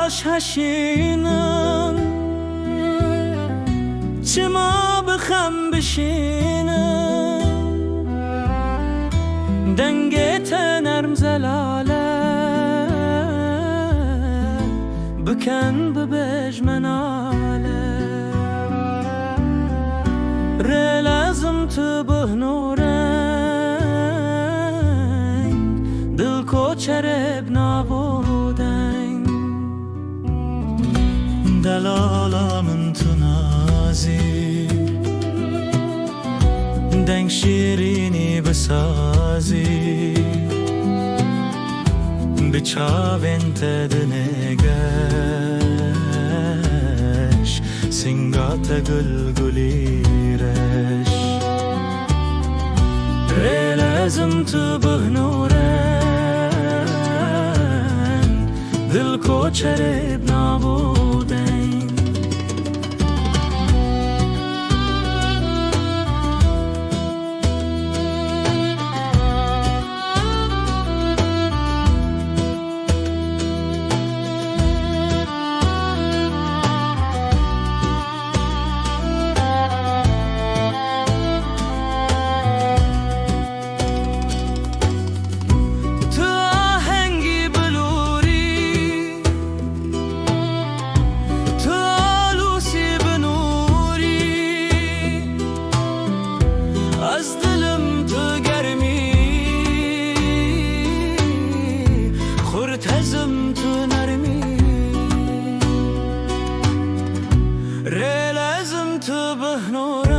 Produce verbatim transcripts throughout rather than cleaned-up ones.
Heşînin, çima bi xem bişînin? Dengê te nerm zelale, biken bibêj me nale. Rê lezim tu bihnoreng, dil koçerê bi navo deng. Delala min tu nazî, deng şîrînî bi sazî, bi çavên te dinêgeş, singa te gul gulî reş. Rê lezim tu bihnoreng, dil koçerê bi navo deng. Tu ahengî bilûrî, tu alûsî binûrî, ez dilim tu germî, xurt hezim tu nermî. Rê lezim tu bihnoreng,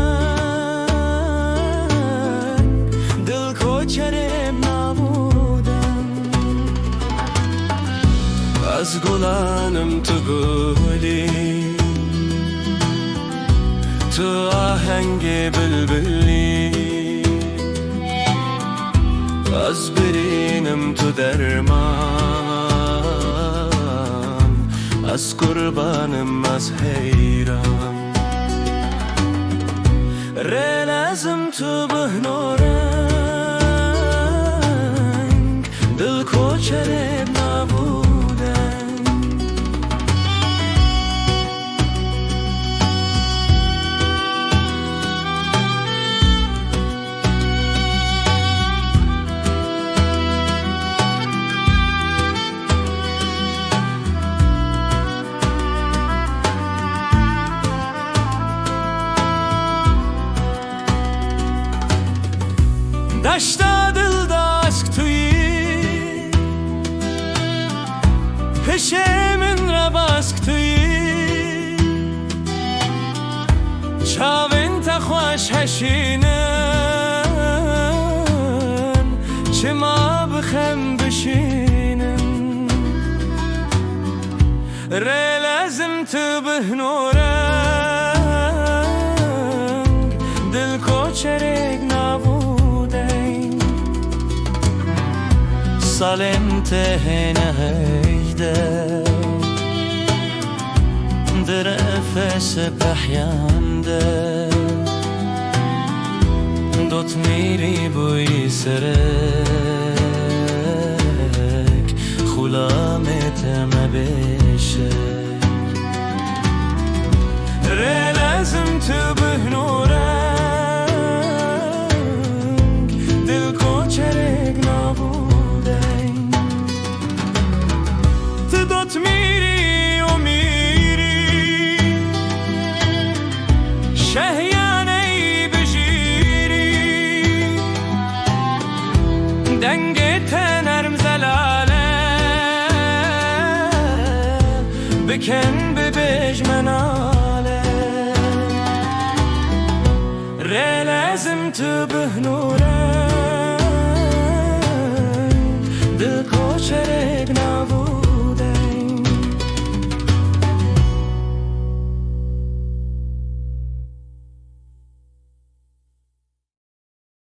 dil koçerê bi navo deng. Ez gulanim tu gulî, tu ahengê bilbilî. Ez birînim tu derman, ez qurbanim, ez heyran. Rê lezim tu bihnoreng, dil koçerê bi navo deng. Deşta dil de eşq tu yî, hişê min re bask tu yî. Çavên te xweş heşînin, çima bi xem bişînin? Rê lezim tu bihnoreng, dil koçerê bi navo deng. Salên te hêne heyde, di refese pehyan de, dotmîrî bûyî serek, xulamê te me bêşek. Rê lezim tu bihnoreng, dil koçerê bi navo deng. Tu dotmîrî û mîrî, şehiyaney bijîrî. Dengê te nerm zelale, bikin bibêj me nale. Rê lezim tu bihnoreng,